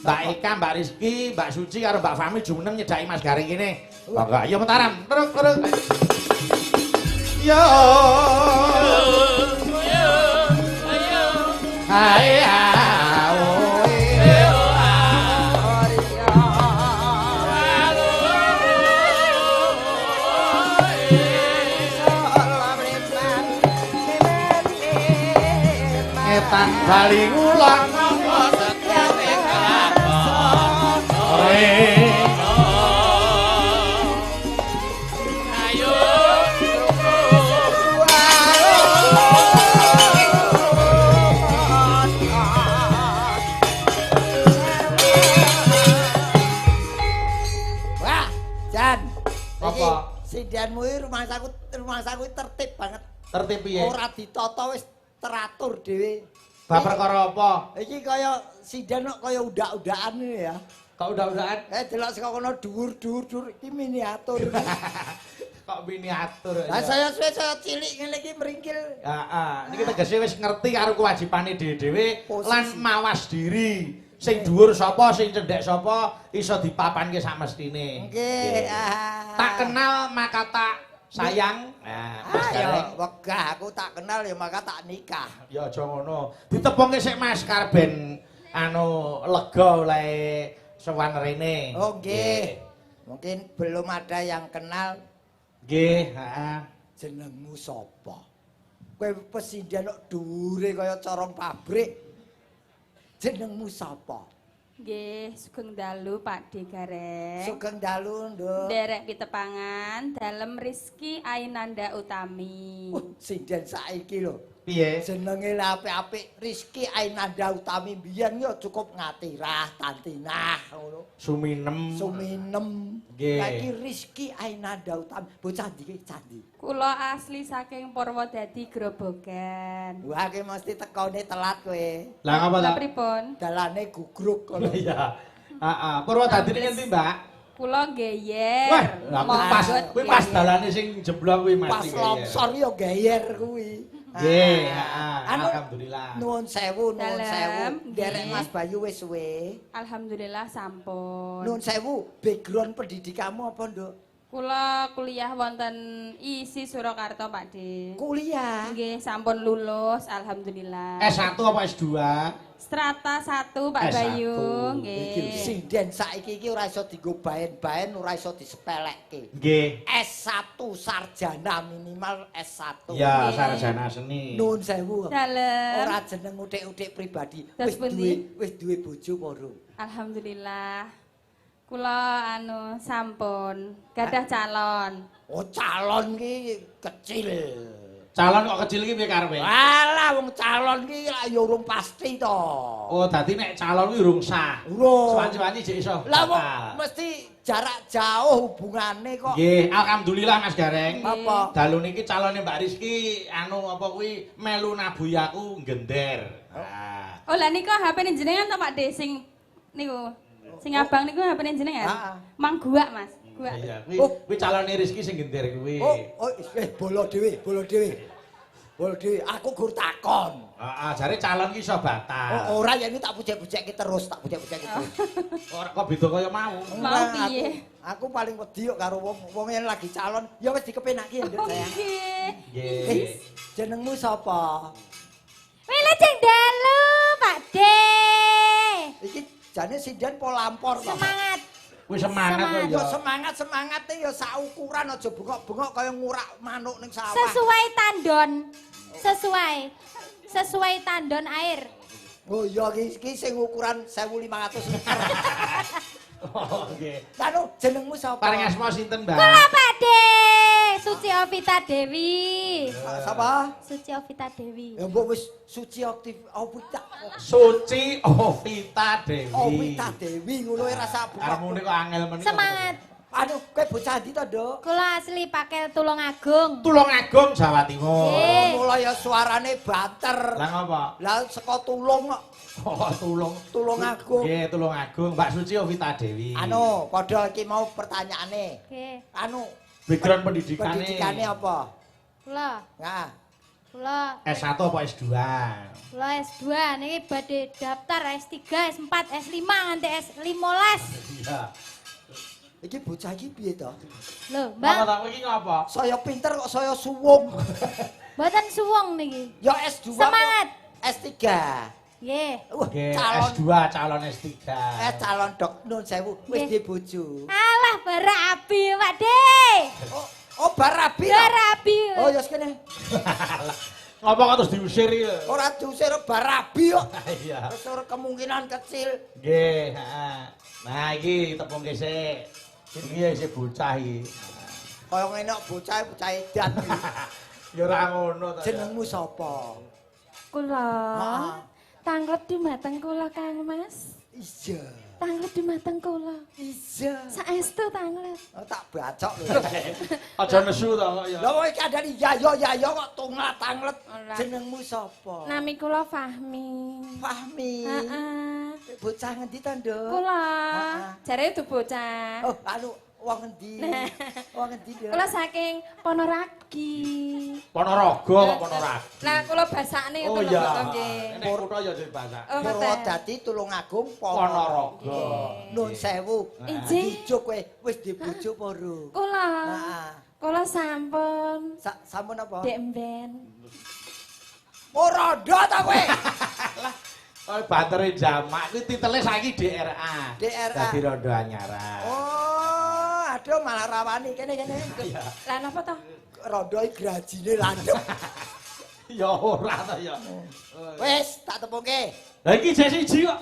Mbak Eka, Mbak Rizky, Mbak Suci karo Mbak Fami jumeneng nyedaki Mas Gareng kene. Monggo, ayo Mataram. Terus terus. Yo. Ae Ngetan bali ngulon Wah, Jan. Apa? Sindianmu iki rumangsaku tertib banget. Tertib piye? Ora ditata wis teratur dhewe. Bab perkara apa? Iki kaya sinden kok kaya udak-udakan ini ya. Kok udak-udakan? Delok saka kono dhuwur-dhuwur dhuwur iki miniatur. Kok miniatur. Lah saya suwe saya cilik ngene iki meringkil. Heeh, niki tegese wis ngerti karo kewajibane dhewe-dhewe lan mawas diri. Sing dhuwur sapa, sing cendhek sapa iso dipapanke samestine. Nggih. Tak kenal maka tak sayang. Nah, Mas Gareng. Ya wegah aku tak kenal ya maka tak nikah. Ya aja ngono. Ditepungke sik Mas Karben anu lega oleh sowan rene. Oh nggih. Mungkin belum ada yang kenal. Nggih, heeh. Jenengmu sapa? Kowe pesinden kok dhuwure kaya corong pabrik. Jenengmu sapa? Nggih, sugeng dalu Pak D Gareng. Sugeng dalu, Nduk. Nderek pitepangan dalem Rizky Ainanda Utami. Sinden saiki lho. Piye? Jenenge lha apik-apik Rizky Ainanda Utami mbiyen yo cukup ngatirah, tantinah ngono. Suminem. Suminem. Nggih. Lah iki Rizky Ainanda Utami, bocah ndi iki candi? Kula asli saking Purwodadi Grobogan. Wah, ki mesti tekone telat kowe. Lah ngapa ta? Lah pripun? Dalane gugruk kono. Iya. Heeh, Purwodadi ini ngendi, Mbak? Kula geyer. Wah, lah kuwi pas kuwi pas dalane sing jeblok kuwi Mas. Pas longsor yo geyer kuwi. Nggih, heeh. Anu, Alhamdulillah. Nuwun sewu, nuwun sewu. Nderek Mas Bayu wis suwe. Alhamdulillah sampun. Nuwun sewu, background pendidikanmu apa, Nduk? Kula kuliah wonten ISI Surakarta, Pak D. Kuliah? Nggih, sampun lulus, alhamdulillah. S1 apa S2? Strata 1, Pak S1. Bayu. Nggih. Sinden saiki iki ora iso dienggo baen-baen, ora iso disepelekke. Nggih. S1 sarjana minimal S1. Ya, sarjana seni. Nuwun sewu. Dalem. Ora jeneng utik-utik pribadi. Wis duwe bojo apa urung? Alhamdulillah. Kula anu sampun gadah calon. Oh, calon ki kecil. Calon kok kecil ki piye karepe? Alah wong calon ki ya urung pasti to. Oh, dadi nek calon kuwi urung sah. Urung. Suwanci-wanci jek iso. Lah wong mesti jarak jauh hubungane kok. Nggih, alhamdulillah Mas Gareng. Apa? Dalu niki calone Mbak Rizky anu apa kuwi melu nabuhi aku gender. Ah. Oh, lah niku HP-ne jenengan to Pak D sing niku. Sing abang niku HP-ne jenengan? Heeh. Mang guak, Mas. Guak. Iya, kuwi kuwi calone Rizky sing gender kuwi. Oh, bolo dhewe, bolo dhewe. Bolo dhewe, aku gur takon. Heeh, jare calon ki iso batal. Oh, ora ya ini tak pucek-pucekke terus, tak pucek-pucekke terus. Ora kok beda kaya mau. Mau piye? Aku paling wedi kok karo wong yang lagi calon, ya wis dikepenaki ya, Nduk sayang. Nggih. Nggih. Jenengmu sapa? Wilujeng dalu, Pak D. Iki jane sinden po lampor to. Semangat. Kuwi semangat kok ya. Ya Semangat-semangate ya saukuran aja bengok-bengok kaya ngurak manuk ning sawah. Sesuai tandon. Sesuai tandon air. Oh iya iki sing ukuran 1500 liter. Oh nggih. Anu jenengmu sapa? Paring asma sinten, Mbak? Kula Pak D. Suci Ovita Dewi. Sapa? Suci Ovita Dewi. Ya mbok wis Suci Ovita. Suci Ovita Dewi. Ovita Dewi ngono e rasa Arep muni kok angel men. Semangat. Anu kowe bocah ndi to, Nduk? Kula asli Pakel Tulungagung. Tulungagung Jawa Timur. Mula ya suarane banter. Lah ngapa? Lah saka Tulung kok. Oh, Tulung. Tulungagung. Nggih, Tulungagung. Mbak Suci Ovita Dewi. Anu, padha iki mau pertanyaane. Nggih. Anu, background pendidikane. Pendidikane apa? Kula. Nah. Kula S1 apa S2? Kula S2 niki badhe daftar S3, S4, S5 nganti S15. Iya. Iki bocah iki piye to? Lho, Apa Mbak, ta kowe iki ngapa? Saya pinter kok saya suwung. mboten suwung niki. Ya S2. Semangat. S3. Nggih. Wah, Nggih, calon S2 calon S3. Calon dok nun sewu wis Nggih. duwe bojo. Alah barabi, Pak De. Oh, oh barabi. to? Barabi. Oh ya sekene. Ngapa kok terus diusir iki lho? Ora diusir barabi kok. Iya. Wis ora kemungkinan kecil. Nggih, heeh. Nah iki tepung sik. Iki ya isih bocah iki. Kaya ngene kok bocah bocah edan. Ya ora ngono to. ya. Jenengmu sapa? Kula Heeh. tanglet dumateng kula Kang Mas. Iya. Tanglet dumateng kula. Iya. Saestu tanglet. Oh, tak bacok lho. Aja nesu to kok ya. Lah wong iki kandhani ya yo ya yo kok tunglat tanglet. Ora. Jenengmu sapa? Nami kula Fahmi. Fahmi. Heeh. Bocah ngendi to, Nduk? Kula Heeh. jare itu bocah. Oh, anu wong ngendi? Wong ngendi, Nduk? Kula saking Ponoragi. Ponorogo kok Ponoragi. Lah kula basakne Oh ngoten iya. lho nggih. Nek kutha ya dibasake. Oh, ngoten. Purwodadi Tulungagung Ponorogo. Nun sewu. Injih. Ijo kowe wis duwe bojo apa ora? Kula. Heeh. Kula sampun Sampun apa? Dek mben. Oh, rondo ta kowe? Oh, bantere jamak kuwi titele saiki DRA. DRA. Dadi rondo anyaran. Oh, aduh malah rawani kene kene. Iya. Lah napa to? Rondo iki grajine landhep. Ya ora to ya. Wis, tak tepungke. Lah iki jek siji kok.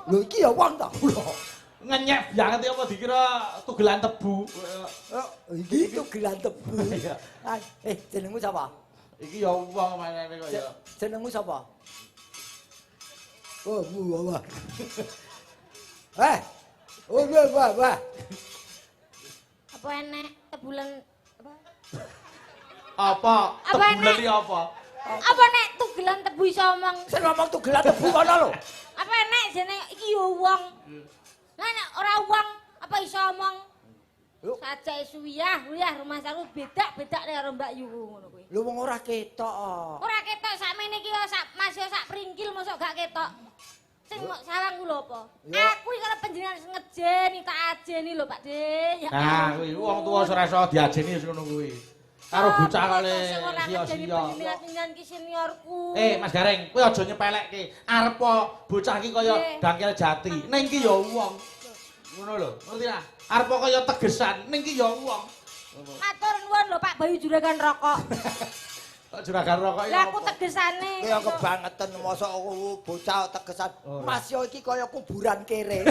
Lho iki ya wong to. Ngenyek banget ya apa dikira tugelan tebu. Oh, iki tugelan tebu. Iya. Ah, jenengmu sapa? Iki ya wong manene kok ya. Jenengmu sapa? Oh, wah, wah. Eh. Oh, wah, wah, wah. Apa enek tebulan apa? Apa? Apa Tebulan enek? iki apa? Apa nek tugelan tebu iso omong? Sing ngomong tugelan tebu kono lho. Apa enek jeneng iki yo wong. Lah nek ora wong apa iso omong? Lho. Sajake suwiyah, wiyah rumah saku beda-beda nek karo Mbak Yu ngono kuwi. Lho wong ora ketok. kok. Ora ketok sakmene iki yo sak Mas yo sak pringkil mosok gak ketok. Sing mok salang ku lho apa? Yo. Aku iki karo panjenengan wis ngejeni tak ajeni lho Pak De. Ya Nah, kuwi wong tuwa ora iso diajeni wis ngono kuwi. Karo bocah kale sing ora ngejeni sia-sia. panjenengan ki seniorku. Mas Gareng, kowe aja nyepelekke. Arep bocah iki kaya dangkel jati. Ning iki ya wong. Ngono lho, ngerti ra? Arep kaya tegesan, ning iki ya wong. Matur nuwun lho Pak Bayu juragan rokok. Kok juragan rokok iki Lah aku apa? tegesane. Kaya kebangetan mosok bocah tegesan. Ora. Mas yo iki kaya kuburan kere.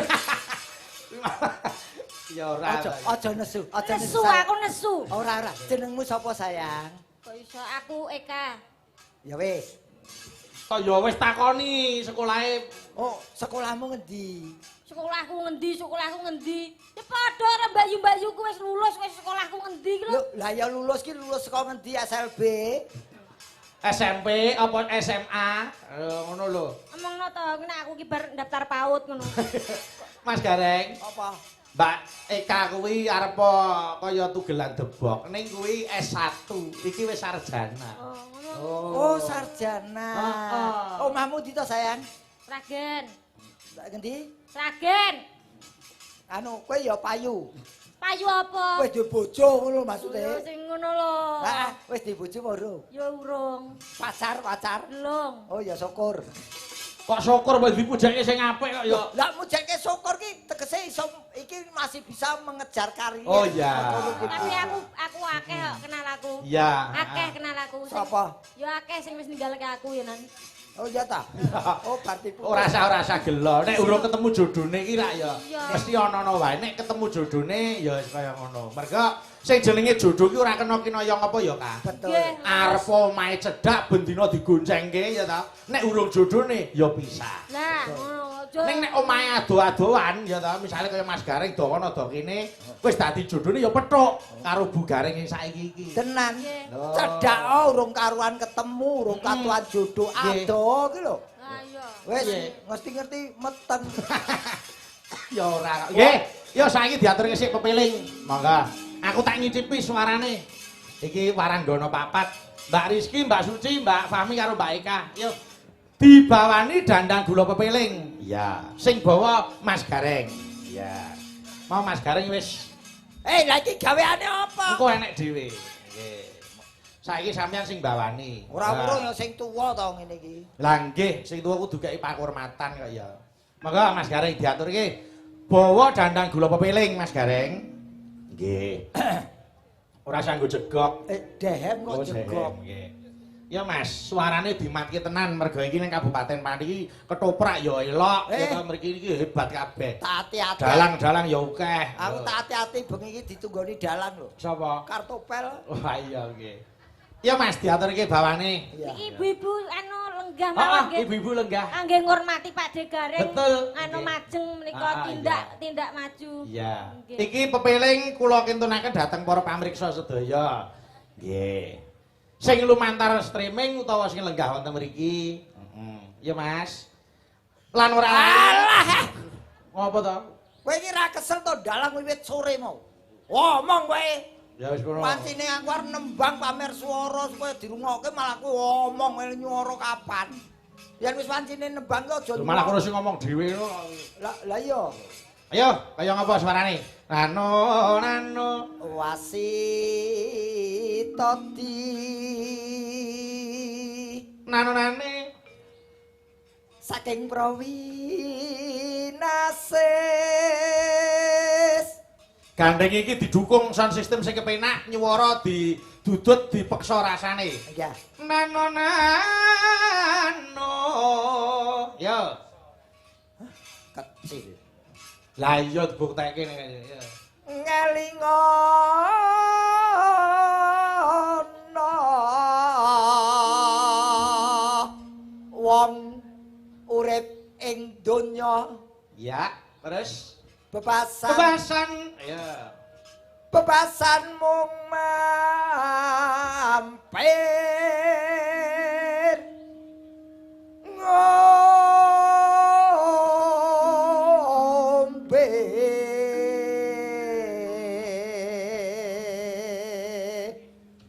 Ya ora. Aja aja nesu, aja Nesu aku nesu. Ora ora, jenengmu sapa sayang? Kok iso aku Eka. Ya wis. Kok ya wis takoni sekolahe Oh, sekolahmu ngendi? Sekolahku ngendi, sekolahku ngendi? Ya padha karo Mbak Yu, Mbak Yuku wis lulus, wis sekolahku ngendi ki lho. Lho, lah ya lulus ki lulus saka ngendi SLB? SMP apa SMA? Ngono lho. Omongno to, nek aku ki bar daftar PAUD ngono. Mas Gareng, Apa? Mbak Eka kuwi arep kaya tugelan debok. Ning kuwi S1, iki wis sarjana. Oh, ngono. Oh, sarjana. Heeh. Omahmu ndi to sayang? Sragen. Ndak ngendi? Sragen. Anu, kowe ya payu. Payu apa? Wis duwe bojo ngono maksude. Yo sing ngono lho. Heeh, wis duwe bojo apa urung? Ya urung. Pacar, pacar. Belum. Oh ya syukur. Kok syukur wis dipujake sing apik kok ya. Lah mujake syukur ki tegese iso iki masih bisa mengejar karir. Oh, iya. Tapi aku akeh kok kenal aku. Iya. Akeh kenal aku. Sapa? Ya akeh sing wis ninggalke aku ya nan. Oh iya ta. Oh berarti putus. Ora usah ora usah gelo. Nek urung ketemu jodone iki rak ya Iya. mesti ana-ana wae. Nek ketemu jodone ya wis kaya ngono. Mergo sing jenenge jodoh ki ora kena kinaya apa ya, Kak? Betul. Nggih. Arep omahe cedhak bendina digoncengke ya ta. Nek urung jodone ya pisah. Lah, ngono aja. Ning nek omahe ado-adoan ya ta, misale kaya Mas Gareng dawa ana kene, wis dadi jodone ya pethuk karo Bu Gareng sing saiki iki. Tenan. Nggih. Lho. Cedhak urung karuan ketemu, urung katuan jodoh Nggih. ado ki lho. Lah iya. Wis Nggih. ngerti-ngerti meten. Ya ora. Nggih, ya saiki diaturke sik pepiling. Monggo. Aku tak ngicipi suarane. Iki waranggono papat. Mbak Rizky, Mbak Suci, Mbak Fahmi karo Mbak Eka. Yo. Dibawani dandang gula pepeling. Iya. Sing bawa Mas Gareng. Iya. Mau Mas Gareng wis Lah iki gaweane apa? Engko enek dhewe. Nggih. Saiki sampeyan sing bawani. Ora urung ya sing tuwa to ngene iki. Lah nggih, sing tuwa kudu kei pakurmatan kok ya. Monggo Mas Gareng diaturke. Bawa dandang gula pepeling Mas Gareng. Nggih. Ora sanggo jegok. Dehem kok jegok. Nggih. Ya Mas, suarane dimatke tenan mergo iki ning Kabupaten Pati iki ketoprak ya elok, ya ta mriki iki hebat kabeh. Tak ati-ati. Dalang-dalang ya akeh. Aku tak ati-ati bengi iki ditunggoni dalang lho. Sapa? Kartopel. Wah iya nggih. Ya Mas, diaturke bawane. Iya. Iki ibu-ibu anu lenggah mawon nggih. Ibu-ibu lenggah. Nggih ngurmati Pak De Gareng. Betul. Anu majeng menika tindak maju. Iya. Iki pepeling kula kintunaken dhateng para pamriksa sedaya. Nggih. Sing lumantar streaming utawa sing lenggah wonten mriki. Heeh. Ya Mas. Lan ora alah. Ngopo to? Kowe iki ra kesel to dalang wiwit sore mau. Ngomong kowe. Ya wis kono. Pancine aku arep nembang pamer swara supaya dirungokke malah kowe ngomong nyuara kapan. Yen wis pancine nembang ki aja malah kono sing ngomong dhewe ngono. Lah iya. Ayo, kaya ngapa suarane? Nano nano wasitoti nano nane saking prawinasis. Gandeng iki didukung sound system sing kepenak, nyuwara didudut dipeksa rasane. Iya. Nano nano. Yo. Kecil. Lah iya dibuktekke nek ya. Ngelingono wong urip ing donya. Ya, terus bebasan. Bebasan. Ya. Bebasan mung mampir ngombe.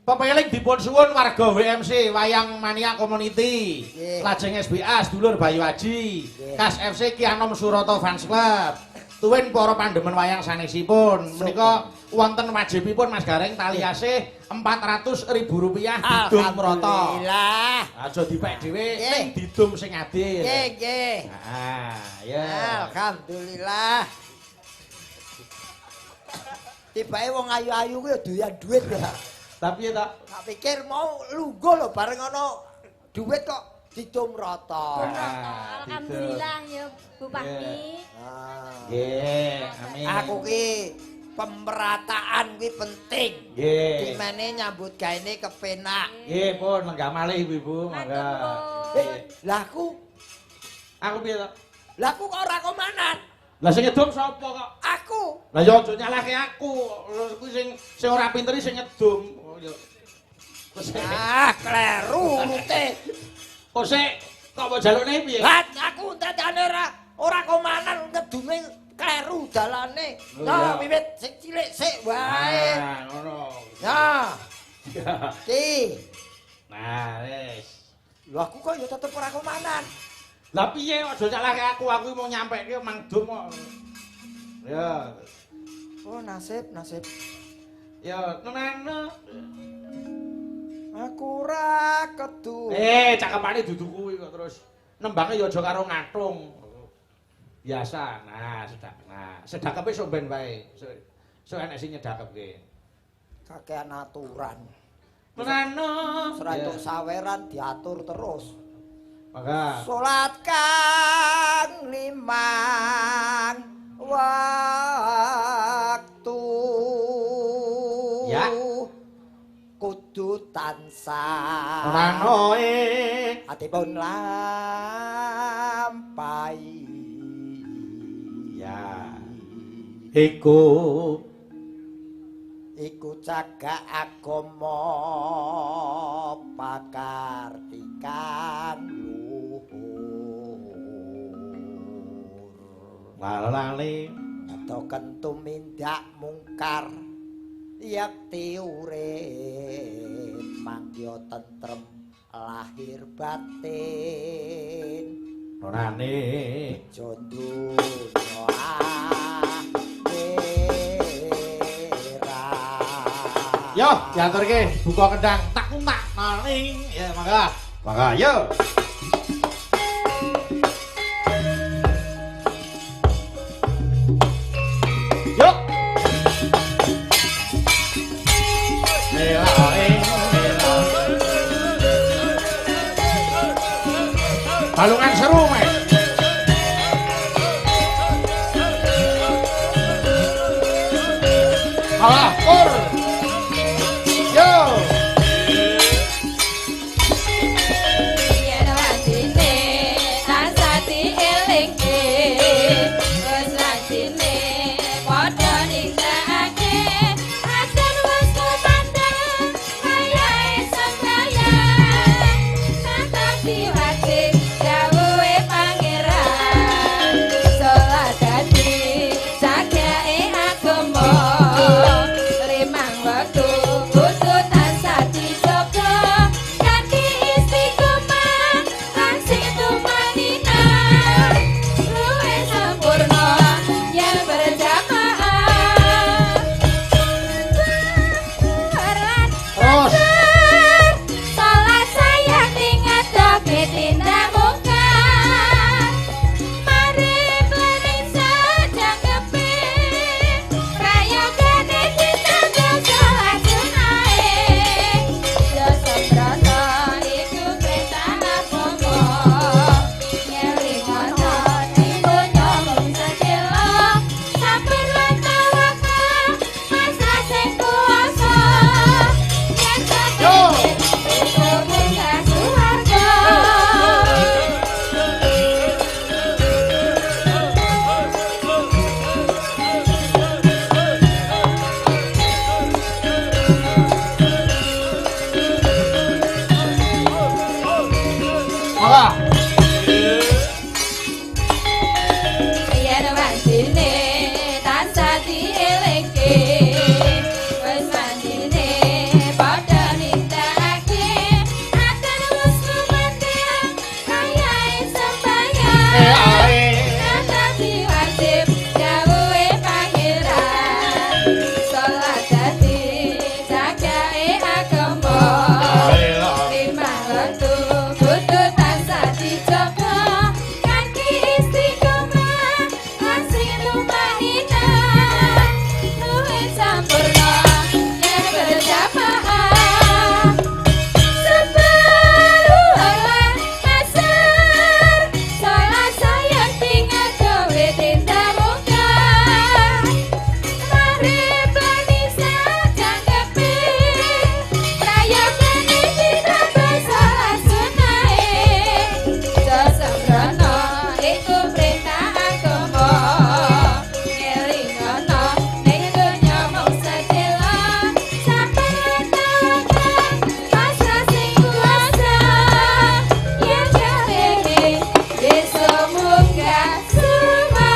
Pepeling dipun suwun warga WMC Wayang Mania Community. Lajeng SBA sedulur Bayu Aji, Kas FC Ki Anom Surata Fans Club. Tuwin para pandemen wayang sanesipun. Menika wonten wajibipun Mas Gareng tali asih Rp400.000 didum rata. Alhamdulillah. Aja dipek dhewe ning didum sing adil. Nggih, nggih. Heeh, ya. Alhamdulillah. Tibake wong ayu-ayu kuwi ya doyan duit ya. Tapi ya tak tak pikir mau lungguh lho bareng ana duit kok didum rata. Alhamdulillah ya Bu Fahmi. Nggih, amin. Aku ki pemerataan kuwi penting. Nggih. Dimane nyambut gaene kepenak. Nggih, pun lenggah malih Ibu-ibu, mangga. Lah aku piye to? Lah aku kok ora komanan. Lah sing ngedum sapa kok? Aku. Lah ya aja nyalahke aku. Kuwi sing ora pinter sing ngedum. Ah, kleru urute. Kok sik kok mbok jalukne piye? Lah aku dadane ora komanan ngedume kleru dalane. Nah, wiwit sing cilik sik wae. Nah, ngono. Nah. Ki. Nah, wis. Lho aku kok ya tetep ora komanan. Lah piye aja nyalahke aku, aku mau nyampeke mangdum kok. Ya. Oh, nasib, nasib. Ya, neno. Aku ora kedu. Cakepane dudu kuwi kok terus nembange ya aja karo ngatung. Biasa. Nah, sedak. Nah, sedakepe sok ben wae. Sok enek sing nyedakepke. Kakean aturan. Neno. Seratus saweran diatur terus. Mangga. Salat kang limang waktu. Ya. Kudu tansah ranoe atipun lampahi. Ya. Iku cagak agama pakartikan luhur. Lalale atoken tumindak mungkar Yakti urip mangya tentrem lahir batin orane bejo donya akhirat. Yo diaturke buka kendang tak kuntak ning ya mangga. Mangga yo. Yo. Balungan seru, Mas. Alah, kur. Yo. Yen wajine tansah dielingke, wis wajine padha nindakake, adan wis kumandhang wayahe sembahyang, tetep diwajib dawuhe pangeran, salat dadi jagake agama, limang wektu kudu tansah dijaga, kanthi istiqomah lan sing tumanina, luwih sempurna yen berjamaah. Terus. Salat saya tingadoke tindak mungkar, mari plening sajangkepe, prayogane ditanggung salat sunahe. Ya sembrono iku perintah agama, ngelingono ning donya mung sedhela, sabar lan tawakal pasrah sing kuwasa. Yen Yo. kepengin iso munggah suwarga. Mangga. Yen wajine tansah dielingke, wis wajine padha nindakake, adan wis kumandhang wayahe sembahyang, tetep diwajib dawuhe pangeran, salat dadi jagake agama, limang wektu kudu tansah dijaga, kanthi istiqomah lan sing tumanina, luwih sampurna yen berjamaah. Separuh asar, salat saya tingadowe tindak mungkar, mari plani sajangkepe, prayogane ditambah salat sunahe. Ja sembrono iku perintah agama, ngelingono ning donya mung sedhela, sabar lan tawakal pasrah sing kuwasa, yen kepengin bisa munggah suwarga.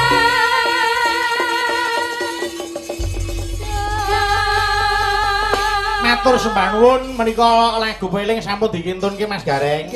Matur sembah nuwun menika lagu peling sampun dikintunke Mas Gareng.